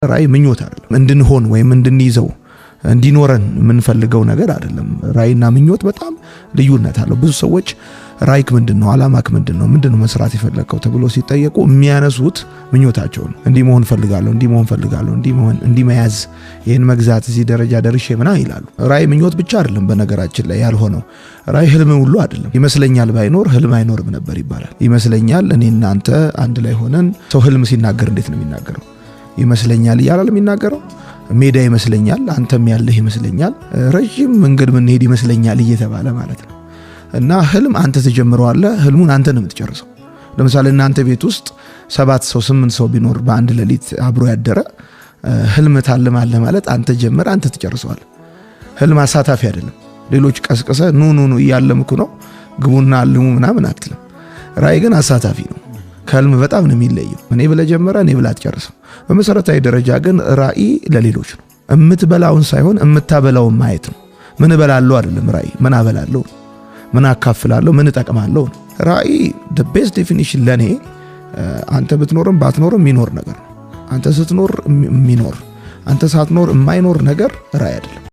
ራዕይ ምኞት አይደለም። እንድንሆን ወይም እንድንይዘው፣ እንዲኖረን የምንፈልገው ነገር አይደለም። ራዕይና ምኞት በጣም ልዩነት አለው። ብዙ ሰዎች ራዕይክ ምንድን ነው? አላማክ ምንድን ነው? ምንድን ነው መስራት የፈለግከው ተብሎ ሲጠየቁ የሚያነሱት ምኞታቸው ነው። እንዲህ መሆን ፈልጋለሁ፣ እንዲህ መሆን ፈልጋለሁ፣ እንዲህ መሆን፣ እንዲህ መያዝ፣ ይህን መግዛት፣ እዚህ ደረጃ ደርሼ ምናምን ይላሉ። ራዕይ ምኞት ብቻ አይደለም። በነገራችን ላይ ያልሆነው ራዕይ ህልም ሁሉ አይደለም። ይመስለኛል ባይኖር ህልም አይኖርም ነበር ይባላል። ይመስለኛል እኔ እናንተ አንድ ላይ ሆነን፣ ሰው ህልም ሲናገር እንዴት ነው የሚናገረው? ይመስለኛል እያላል የሚናገረው። ሜዳ ይመስለኛል፣ አንተም ያለህ ይመስለኛል፣ ረዥም መንገድ ምንሄድ ይመስለኛል እየተባለ ማለት ነው። እና ህልም አንተ ትጀምረዋለህ፣ ህልሙን አንተ ነው የምትጨርሰው። ለምሳሌ እናንተ ቤት ውስጥ ሰባት ሰው፣ ስምንት ሰው ቢኖር፣ በአንድ ሌሊት አብሮ ያደረ፣ ህልም ታልማለህ ማለት አንተ ጀምረህ አንተ ትጨርሰዋለህ። ህልም አሳታፊ አይደለም። ሌሎች ቀስቅሰህ ኑ ኑ ኑ እያለምኩ ነው፣ ግቡና አልሙ ምናምን አትልም። ራእይ ግን አሳታፊ ነው። ከህልም በጣም ነው የሚለየው። እኔ ብለህ ጀምረህ እኔ ብለህ አትጨርስም። በመሰረታዊ ደረጃ ግን ራእይ ለሌሎች ነው። የምትበላውን ሳይሆን የምታበላውን ማየት ነው። ምን እበላለሁ አይደለም ራእይ፣ ምን አበላለሁ፣ ምን አካፍላለሁ፣ ምን እጠቅማለሁ ነው። ራእይ the best definition ለኔ አንተ ብትኖርም ባትኖርም የሚኖር ነገር ነው። አንተ ስትኖር የሚኖር፣ አንተ ሳትኖር የማይኖር ነገር ራእይ አይደለም።